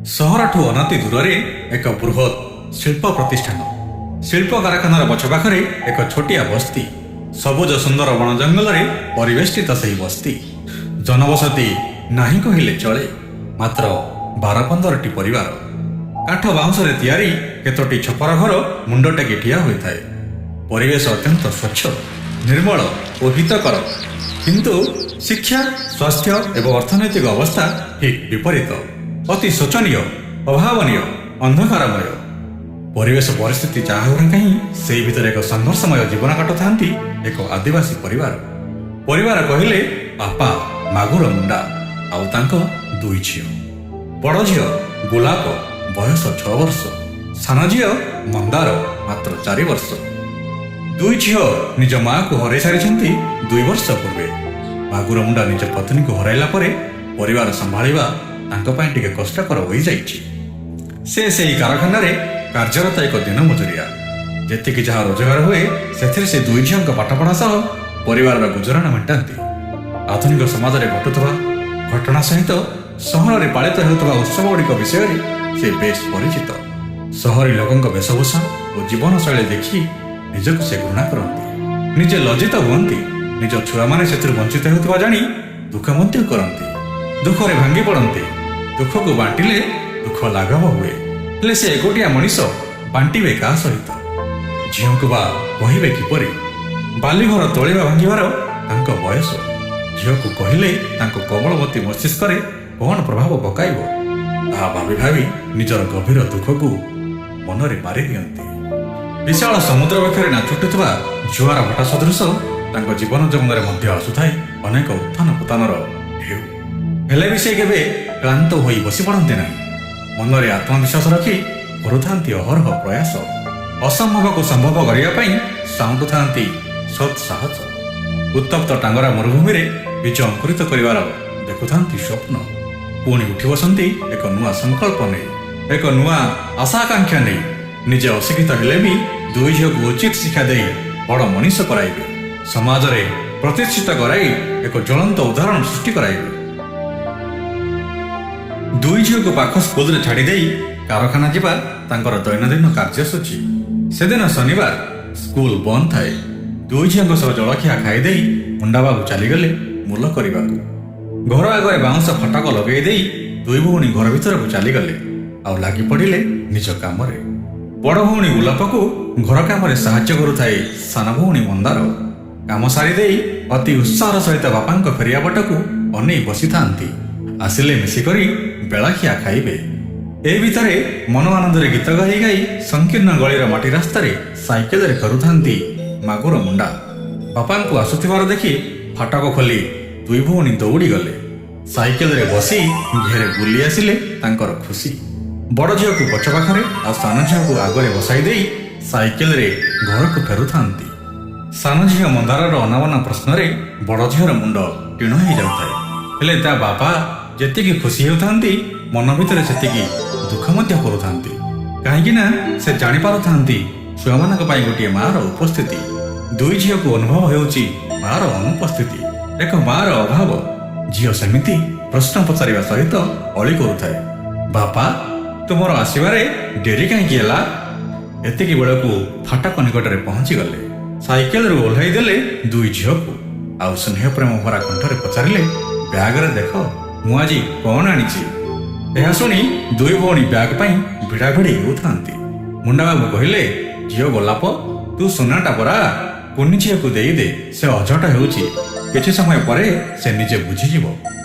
ସହରଠୁ ଅନତି ଦୂରରେ ଏକ ବୃହତ୍ ଶିଳ୍ପ ପ୍ରତିଷ୍ଠାନ। ଶିଳ୍ପ କାରଖାନାର ପଛ ପାଖରେ ଏକ ଛୋଟିଆ ବସ୍ତି। ସବୁଜ ସୁନ୍ଦର ବଣ ଜଙ୍ଗଲରେ ପରିବେଷ୍ଟିତ ସେହି ବସ୍ତି। ଜନବସତି ନାହିଁ କହିଲେ ଚଳେ, ମାତ୍ର 12-15ଟି ପରିବାର। କାଠ ବାଉଁଶରେ ତିଆରି କେତୋଟି ଛପର ଘର ମୁଣ୍ଡ ଟେକି ଠିଆ ହୋଇଥାଏ। ପରିବେଶ ଅତ୍ୟନ୍ତ ସ୍ୱଚ୍ଛ, ନିର୍ମଳ ଓ ହିତକର। କିନ୍ତୁ ଶିକ୍ଷା, ସ୍ୱାସ୍ଥ୍ୟ ଏବଂ ଅର୍ଥନୈତିକ ଅବସ୍ଥା ଠିକ୍ ବିପରୀତ, ଅତି ଶୋଚନୀୟ, ଅଭାବନୀୟ, ଅନ୍ଧକାରମୟ। ପରିବେଶ ପରିସ୍ଥିତି ଯାହା ହେଉନା କାହିଁ, ସେଇ ଭିତରେ ଏକ ସଂଘର୍ଷମୟ ଜୀବନ କାଟୁଥାନ୍ତି ଏକ ଆଦିବାସୀ ପରିବାର। ପରିବାର କହିଲେ ବାପା ମାଗୁର ମୁଣ୍ଡା ଆଉ ତାଙ୍କ ଦୁଇ ଝିଅ। ବଡ଼ ଝିଅ ଗୋଲାପ, ବୟସ 6 ବର୍ଷ। ସାନ ଝିଅ ମନ୍ଦାର, ମାତ୍ର 4 ବର୍ଷ। ଦୁଇ ଝିଅ ନିଜ ମାଆକୁ ହରାଇ ସାରିଛନ୍ତି 2 ବର୍ଷ ପୂର୍ବେ। ମାଗୁର ମୁଣ୍ଡା ନିଜ ପତ୍ନୀକୁ ହରାଇଲା ପରେ ପରିବାର ସମ୍ଭାଳିବା ତାଙ୍କ ପାଇଁ ଟିକେ କଷ୍ଟକର ହୋଇଯାଇଛି। ସେ ସେହି କାରଖାନାରେ କାର୍ଯ୍ୟରତ ଏକ ଦିନ ମଜୁରିଆ। ଯେତିକି ଯାହା ରୋଜଗାର ହୁଏ, ସେଥିରେ ସେ ଦୁଇ ଝିଅଙ୍କ ପାଠପଢ଼ା ସହ ପରିବାରର ଗୁଜରାଣ ମେଣ୍ଟାନ୍ତି। ଆଧୁନିକ ସମାଜରେ ଘଟୁଥିବା ଘଟଣା ସହିତ ସହରରେ ପାଳିତ ହେଉଥିବା ଉତ୍ସବଗୁଡ଼ିକ ବିଷୟରେ ସେ ବେଶ ପରିଚିତ। ସହରୀ ଲୋକଙ୍କ ବେଶଭୂଷା ଓ ଜୀବନଶୈଳୀ ଦେଖି ନିଜକୁ ସେ ଘୃଣା କରନ୍ତି, ନିଜେ ଲଜ୍ଜିତ ହୁଅନ୍ତି। ନିଜ ଛୁଆମାନେ ସେଥିରୁ ବଞ୍ଚିତ ହେଉଥିବା ଜାଣି ଦୁଃଖ ମଧ୍ୟ କରନ୍ତି, ଦୁଃଖରେ ଭାଙ୍ଗି ପଡ଼ନ୍ତି। ଦୁଃଖକୁ ବାଣ୍ଟିଲେ ଦୁଃଖ ଲାଘବ ହୁଏ। ହେଲେ ସେ ଏକୁଟିଆ ମଣିଷ, ବାଣ୍ଟିବେ କାହା ସହିତ? ଝିଅଙ୍କୁ ବା କହିବେ କିପରି? ବାଲିଘର ତୋଳିବା ଭାଙ୍ଗିବାର ତାଙ୍କ ବୟସ। ଝିଅକୁ କହିଲେ ତାଙ୍କ କୋମଳମତି ମସ୍ତିଷ୍କରେ କଣ ପ୍ରଭାବ ପକାଇବ, ତାହା ଭାବି ଭାବି ନିଜର ଗଭୀର ଦୁଃଖକୁ ମନରେ ମାରି ଦିଅନ୍ତି। ବିଶାଳ ସମୁଦ୍ର ବକ୍ଷରେ ନାଚୁଟୁଥିବା ଜୁଆର ଭଟା ସଦୃଶ ତାଙ୍କ ଜୀବନ ଯମୁନାରେ ମଧ୍ୟ ଆସୁଥାଏ ଅନେକ ଉତ୍ଥାନ ପତନର ଢେଉ। ହେଲେ ବି ସେ କେବେ କ୍ଳାନ୍ତ ହୋଇ ବସି ପଡ଼ନ୍ତି ନାହିଁ। ମନରେ ଆତ୍ମବିଶ୍ୱାସ ରଖି କରୁଥାନ୍ତି ଅହରହ ପ୍ରୟାସ। ଅସମ୍ଭବକୁ ସମ୍ଭବ କରିବା ପାଇଁ ସାଉଁଟୁଥାନ୍ତି ସତ୍ ସାହସ। ଉତ୍ତପ୍ତ ଟାଙ୍ଗରା ମରୁଭୂମିରେ ବୀଜ ଅଙ୍କୁରିତ କରିବାର ଦେଖୁଥାନ୍ତି ସ୍ୱପ୍ନ। ପୁଣି ଉଠି ବସନ୍ତି ଏକ ନୂଆ ସଂକଳ୍ପ ନେଇ, ଏକ ନୂଆ ଆଶା ଆକାଂକ୍ଷା ନେଇ। ନିଜେ ଅଶିକ୍ଷିତ ହେଲେ ବି ଦୁଇ ଝିଅକୁ ଉଚିତ ଶିକ୍ଷା ଦେଇ ବଡ଼ ମଣିଷ କରାଇବେ। ସମାଜରେ ପ୍ରତିଷ୍ଠିତ କରାଇ ଏକ ଜ୍ୱଳନ୍ତ ଉଦାହରଣ ସୃଷ୍ଟି କରାଇବେ। ଦୁଇ ଝିଅକୁ ପାଖ ସ୍କୁଲରେ ଛାଡ଼ିଦେଇ କାରଖାନା ଯିବା ତାଙ୍କର ଦୈନନ୍ଦିନ କାର୍ଯ୍ୟସୂଚୀ। ସେଦିନ ଶନିବାର, ସ୍କୁଲ ବନ୍ଦ ଥାଏ। ଦୁଇ ଝିଅଙ୍କ ସହ ଜଳଖିଆ ଖାଇଦେଇ ମୁଣ୍ଡାବାବୁ ଚାଲିଗଲେ ମୂଲ କରିବାକୁ। ଘର ଆଗରେ ବାଉଁଶ ଫାଟକ ଲଗେଇ ଦେଇ ଦୁଇ ଭଉଣୀ ଘର ଭିତରକୁ ଚାଲିଗଲେ ଆଉ ଲାଗି ପଡ଼ିଲେ ନିଜ କାମରେ। ବଡ଼ ଭଉଣୀ ଗୋଲାପକୁ ଘର କାମରେ ସାହାଯ୍ୟ କରୁଥାଏ ସାନ ଭଉଣୀ ମନ୍ଦାର। କାମ ସାରିଦେଇ ଅତି ଉତ୍ସାହର ସହିତ ବାପାଙ୍କ ଫେରିବା ବାଟକୁ ଅନେଇ ବସିଥାନ୍ତି। ଆସିଲେ ମିଶିକରି ବେଳାଖିଆ ଖାଇବେ। ଏ ଭିତରେ ମନ ଆନନ୍ଦରେ ଗୀତ ଗାଇ ଗାଇ ସଂକୀର୍ଣ୍ଣ ଗଳିର ମାଟି ରାସ୍ତାରେ ସାଇକେଲରେ ଫେରୁଥାନ୍ତି ମାଗୁର ମୁଣ୍ଡା। ବାପାଙ୍କୁ ଆସୁଥିବାର ଦେଖି ଫାଟକ ଖୋଲି ଦୁଇ ଭଉଣୀ ଦୌଡ଼ିଗଲେ। ସାଇକେଲରେ ବସି ଘେରେ ବୁଲି ଆସିଲେ ତାଙ୍କର ଖୁସି। ବଡ଼ ଝିଅକୁ ପଛ ପାଖରେ ଆଉ ସାନ ଝିଅକୁ ଆଗରେ ବସାଇ ଦେଇ ସାଇକେଲରେ ଘରକୁ ଫେରୁଥାନ୍ତି। ସାନ ଝିଅ ମନ୍ଦାରର ଅନାବନା ପ୍ରଶ୍ନରେ ବଡ଼ ଝିଅର ମୁଣ୍ଡ ଟିଣ ହେଇଯାଉଥାଏ। ହେଲେ ତା ବାପା ଯେତିକି ଖୁସି ହେଉଥାନ୍ତି, ମନ ଭିତରେ ସେତିକି ଦୁଃଖ ମଧ୍ୟ କରୁଥାନ୍ତି। କାହିଁକି ନା ସେ ଜାଣିପାରୁଥାନ୍ତି, ଛୁଆମାନଙ୍କ ପାଇଁ ଗୋଟିଏ ମାଆର ଉପସ୍ଥିତି। ଦୁଇ ଝିଅକୁ ଅନୁଭବ ହେଉଛି ମାଆର ଅନୁପସ୍ଥିତି, ଏକ ମାଆର ଅଭାବ। ଝିଅ ସେମିତି ପ୍ରଶ୍ନ ପଚାରିବା ସହିତ ଅଳି କରୁଥାଏ, "ବାପା, ତୁମର ଆସିବାରେ ଡେରି କାହିଁକି ହେଲା?" ଏତିକି ବେଳକୁ ଫାଟକ ନିକଟରେ ପହଞ୍ଚିଗଲେ। ସାଇକେଲରୁ ଓହ୍ଲାଇ ଦେଲେ ଦୁଇ ଝିଅକୁ ଆଉ ସ୍ନେହ ପ୍ରେମ ଭରା କଣ୍ଠରେ ପଚାରିଲେ, "ବ୍ୟାଗରେ ଦେଖ, ମୁଁ ଆଜି କଣ ଆଣିଛି।" ଏହା ଶୁଣି ଦୁଇ ଭଉଣୀ ବ୍ୟାଗ ପାଇଁ ଭିଡ଼ାଭିଡ଼ି ହେଉଥାନ୍ତି। ମୁଣ୍ଡାବାବୁ କହିଲେ, "ଝିଅ ଗୋଲାପ, ତୁ ସୁନାଟା ପରା। କୁନି ଝିଅକୁ ଦେଇଦେ, ସେ ଅଝଟ ହେଉଛି। କିଛି ସମୟ ପରେ ସେ ନିଜେ ବୁଝିଯିବ।"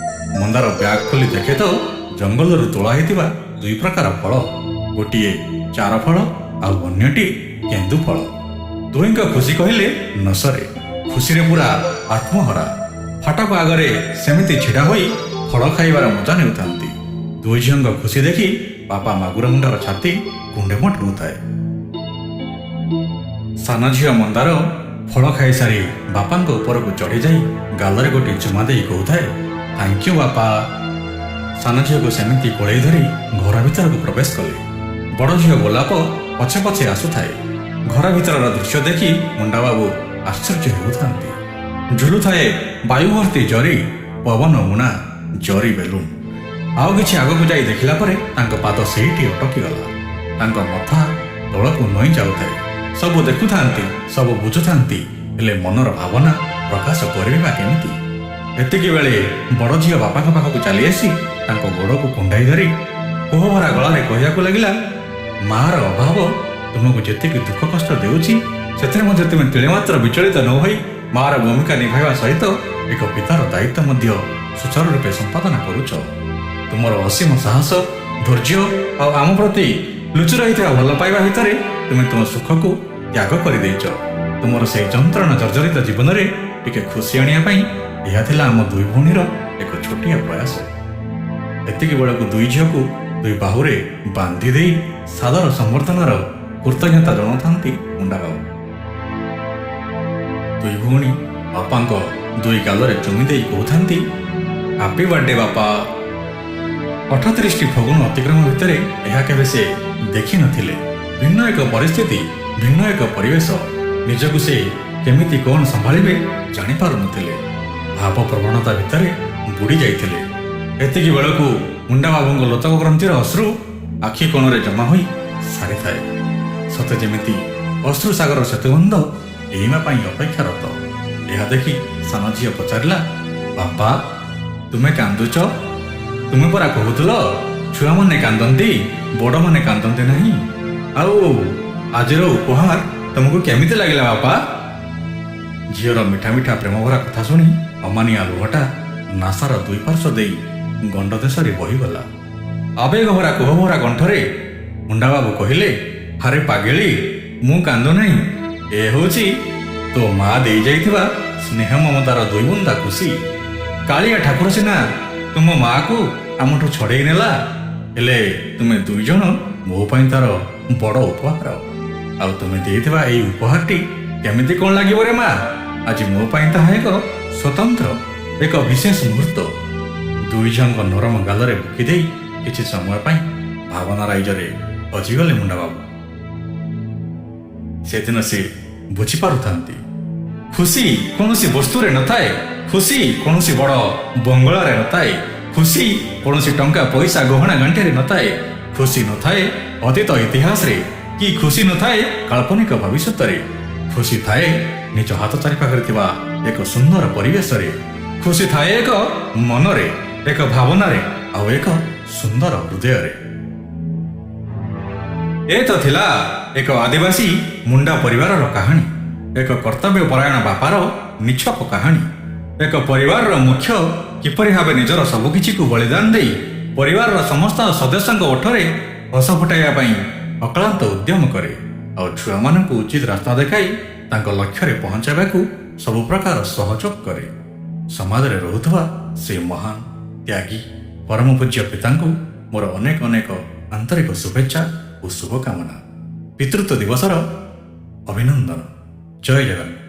ମନ୍ଦାର ବ୍ୟାଗ ଖୋଲି ଦେଖେ ତ ଜଙ୍ଗଲରୁ ତୋଳା ହେଇଥିବା ଦୁଇ ପ୍ରକାର ଫଳ। ଗୋଟିଏ ଚାର ଫଳ ଆଉ ଅନ୍ୟଟି କେନ୍ଦୁ ଫଳ। ଦୁହିଁଙ୍କ ଖୁସି କହିଲେ ନ ସରେ। ଖୁସିରେ ପୁରା ଆତ୍ମହରା। ଫାଟକ ଆଗରେ ସେମିତି ଛିଡ଼ା ହୋଇ ଫଳ ଖାଇବାର ମଜା ନେଉଥାନ୍ତି। ଦୁଇ ଝିଅଙ୍କ ଖୁସି ଦେଖି ବାପା ମାଗୁର ମୁଣ୍ଡାର ଛାତି କୁଣ୍ଡେମୋଟ ହେଉଥାଏ। ସାନ ଝିଅ ମନ୍ଦାର ଫଳ ଖାଇସାରି ବାପାଙ୍କ ଉପରକୁ ଚଢ଼ିଯାଇ ଗାଲରେ ଗୋଟିଏ ଚୁମା ଦେଇ କହୁଥାଏ, "thank you ବାପା।" ସାନ ଝିଅକୁ ସେମିତି କୋଳେଇ ଧରି ଘର ଭିତରକୁ ପ୍ରବେଶ କଲେ। ବଡ଼ ଝିଅ ଗୋଲାପ ପଛେ ପଛେ ଆସୁଥାଏ। ଘର ଭିତରର ଦୃଶ୍ୟ ଦେଖି ମୁଣ୍ଡାବାବୁ ଆଶ୍ଚର୍ଯ୍ୟ ହେଉଥାନ୍ତି। ଝୁଲୁଥାଏ ବାୟୁ ଭର୍ତ୍ତି ଜରି, ପବନ ବୁଣା ଜରି ବେଲୁନ। ଆଉ କିଛି ଆଗକୁ ଯାଇ ଦେଖିଲା ପରେ ତାଙ୍କ ପାଦ ସେଇଠି ଅଟକିଗଲା। ତାଙ୍କ ମଥା ତଳକୁ ନଇଁ ଯାଉଥାଏ। ସବୁ ଦେଖୁଥାନ୍ତି, ସବୁ ବୁଝୁଥାନ୍ତି, ହେଲେ ମନର ଭାବନା ପ୍ରକାଶ କରିବେ ବା କେମିତି? ଏତିକି ବେଳେ ବଡ଼ ଝିଅ ବାପାଙ୍କ ପାଖକୁ ଚାଲି ଆସି ତାଙ୍କ ଗୋଡ଼କୁ କୁଣ୍ଢାଇ ଧରି କୋହଭରା ଗଳାରେ କହିବାକୁ ଲାଗିଲା, ମାର ଅଭାବ ତୁମକୁ ଯେତିକି ଦୁଃଖ କଷ୍ଟ ଦେଉଛି, ସେଥିରେ ମଧ୍ୟ ତୁମେ ତିଳେ ମାତ୍ର ବିଚଳିତ ନ ହୋଇ ମାର ଭୂମିକା ନିଭାଇବା ସହିତ ଏକ ପିତାର ଦାୟିତ୍ୱ ମଧ୍ୟ ସୁଚାରୁ ରୂପେ ସମ୍ପାଦନା କରୁଛ। ତୁମର ଅସୀମ ସାହସ, ଧୈର୍ଯ୍ୟ ଆଉ ଆମ ପ୍ରତି ଲୁଚି ରହିଥିବା ଭଲ ପାଇବା ଭିତରେ ତୁମେ ତୁମ ସୁଖକୁ ତ୍ୟାଗ କରିଦେଇଛ। ତୁମର ସେଇ ଯନ୍ତ୍ରଣା ଜର୍ଜରିତ ଜୀବନରେ ଟିକେ ଖୁସି ଆଣିବା ପାଇଁ ଏହା ଥିଲା ଆମ ଦୁଇ ଭଉଣୀର ଏକ ଛୋଟିଆ ପ୍ରୟାସ। ଏତିକି ବେଳକୁ ଦୁଇ ଝିଅକୁ ଦୁଇ ବାହୁରେ ବାନ୍ଧି ଦେଇ ସାଦର ସମ୍ବର୍ଦ୍ଧନାର କୃତଜ୍ଞତା ଜଣାଉଥାନ୍ତି ମୁଣ୍ଡାବାବୁ। ଦୁଇ ଭଉଣୀ ବାପାଙ୍କ ଦୁଇ ଗାଲରେ ଚୁମି ଦେଇ କହୁଥାନ୍ତି, ହାପି ବାର୍ଥଡେ ବାପା। 38ଟି ଫଗୁଣ ଅତିକ୍ରମ ଭିତରେ ଏହା କେବେ ସେ ଦେଖିନଥିଲେ। ଭିନ୍ନ ଏକ ପରିସ୍ଥିତି, ଭିନ୍ନ ଏକ ପରିବେଶ, ନିଜକୁ ସେ କେମିତି କ'ଣ ସମ୍ଭାଳିବେ ଜାଣିପାରୁନଥିଲେ। ଭାବ ପ୍ରବଣତା ଭିତରେ ବୁଡ଼ି ଯାଇଥିଲେ। ଏତିକି ବେଳକୁ ମୁଣ୍ଡାବାବୁଙ୍କ ଲୋତକ ଗ୍ରନ୍ଥିର ଅଶ୍ରୁ ଆଖି କୋଣରେ ଜମା ହୋଇ ସାରିଥାଏ, ସତେ ଯେମିତି ଅଶ୍ରୁ ସାଗର ସେତୁବନ୍ଧ ଡେଇଁବା ପାଇଁ ଅପେକ୍ଷାରତ। ଏହା ଦେଖି ସାନ ଝିଅ ପଚାରିଲା, ବାପା, ତୁମେ କାନ୍ଦୁଛ? ତୁମେ ପରା କହୁଥିଲ ଛୁଆମାନେ କାନ୍ଦନ୍ତି, ବଡ଼ମାନେ କାନ୍ଦନ୍ତି ନାହିଁ। ଆଉ ଆଜିର ଉପହାର ତମକୁ କେମିତି ଲାଗିଲା ବାପା? ଝିଅର ମିଠା ମିଠା ପ୍ରେମଭରା କଥା ଶୁଣି ଅମାନିଆ ଲୁହଟା ନାସାର ଦୁଇ ପାର୍ଶ୍ୱ ଦେଇ ଗଣ୍ଡ ଦେଶରେ ବହିଗଲା। ଆବେଗ ଭରା କୋହଭରା କଣ୍ଠରେ ମୁଣ୍ଡାବାବୁ କହିଲେ, ଆରେ ପାଗେଳି, ମୁଁ କାନ୍ଦୁ ନାହିଁ। ଏ ହେଉଛି ତୋ ମା ଦେଇ ଯାଇଥିବା ସ୍ନେହ ମମତାର ଦୁଇ ବୁନ୍ଦା ଖୁସି। କାଳିଆ ଠାକୁର ସିନା ତୁମ ମାକୁ ଆମଠୁ ଛଡ଼େଇ ନେଲା, ହେଲେ ତୁମେ ଦୁଇ ଜଣ ମୋ ପାଇଁ ତାର ବଡ଼ ଉପହାର। ଆଉ ତୁମେ ଦେଇଥିବା ଏଇ ଉପହାରଟି କେମିତି କ'ଣ ଲାଗିବ ରେ ମା, ଆଜି ମୋ ପାଇଁ ତାହା ଏକ ସ୍ୱତନ୍ତ୍ର, ଏକ ବିଶେଷ ମୁହୂର୍ତ୍ତ। ଦୁଇ ଝିଅଙ୍କ ନରମ ଗାଲରେ ବୁକି ଦେଇ କିଛି ସମୟ ପାଇଁ ଭାବନା ରାଇଜରେ ହଜିଗଲେ ମୁଣ୍ଡାବାବୁ। ସେଦିନ ସେ ବୁଝିପାରୁଥାନ୍ତି, ଖୁସି କୌଣସି ବସ୍ତୁରେ ନଥାଏ, ଖୁସି କୌଣସି ବଡ଼ ବଙ୍ଗଳାରେ ନଥାଏ, ଖୁସି କୌଣସି ଟଙ୍କା ପଇସା ଗହଣା ଗାଣ୍ଠିରେ ନଥାଏ, ଖୁସି ନଥାଏ ଅତୀତ ଇତିହାସରେ କି ଖୁସି ନଥାଏ କାଳ୍ପନିକ ଭବିଷ୍ୟତରେ। ଖୁସି ଥାଏ ନିଜ ହାତ ଚାରିପାଖରେ ଥିବା ଏକ ସୁନ୍ଦର ପରିବେଶରେ, ଖୁସି ଥାଏ ଏକ ମନରେ, ଏକ ଭାବନାରେ ଆଉ ଏକ ସୁନ୍ଦର ହୃଦୟରେ। ଏ ତ ଥିଲା ଏକ ଆଦିବାସୀ ମୁଣ୍ଡା ପରିବାରର କାହାଣୀ, ଏକ କର୍ତ୍ତବ୍ୟ ପରାୟଣ ବାପାର ନିଛକ କାହାଣୀ। ଏକ ପରିବାରର ମୁଖ୍ୟ କିପରି ଭାବେ ନିଜର ସବୁକିଛିକୁ ବଳିଦାନ ଦେଇ ପରିବାରର ସମସ୍ତ ସଦସ୍ୟଙ୍କ ଓଠରେ ହସ ଫୁଟାଇବା ପାଇଁ ଅକ୍ଳାନ୍ତ ଉଦ୍ୟମ କରେ ଆଉ ଛୁଆମାନଙ୍କୁ ଉଚିତ ରାସ୍ତା ଦେଖାଇ ତାଙ୍କ ଲକ୍ଷ୍ୟରେ ପହଞ୍ଚାଇବାକୁ ସବୁ ପ୍ରକାର ସହଯୋଗ କରେ। ସମାଜରେ ରହୁଥିବା ସେ ମହାନ ତ୍ୟାଗୀ ପରମ ପୂଜ୍ୟ ପିତାଙ୍କୁ ମୋର ଅନେକ ଅନେକ ଆନ୍ତରିକ ଶୁଭେଚ୍ଛା ଓ ଶୁଭକାମନା। ପିତୃତ୍ୱ ଦିବସର ଅଭିନନ୍ଦନ। ଜୟ ଜଗନ୍ନାଥ।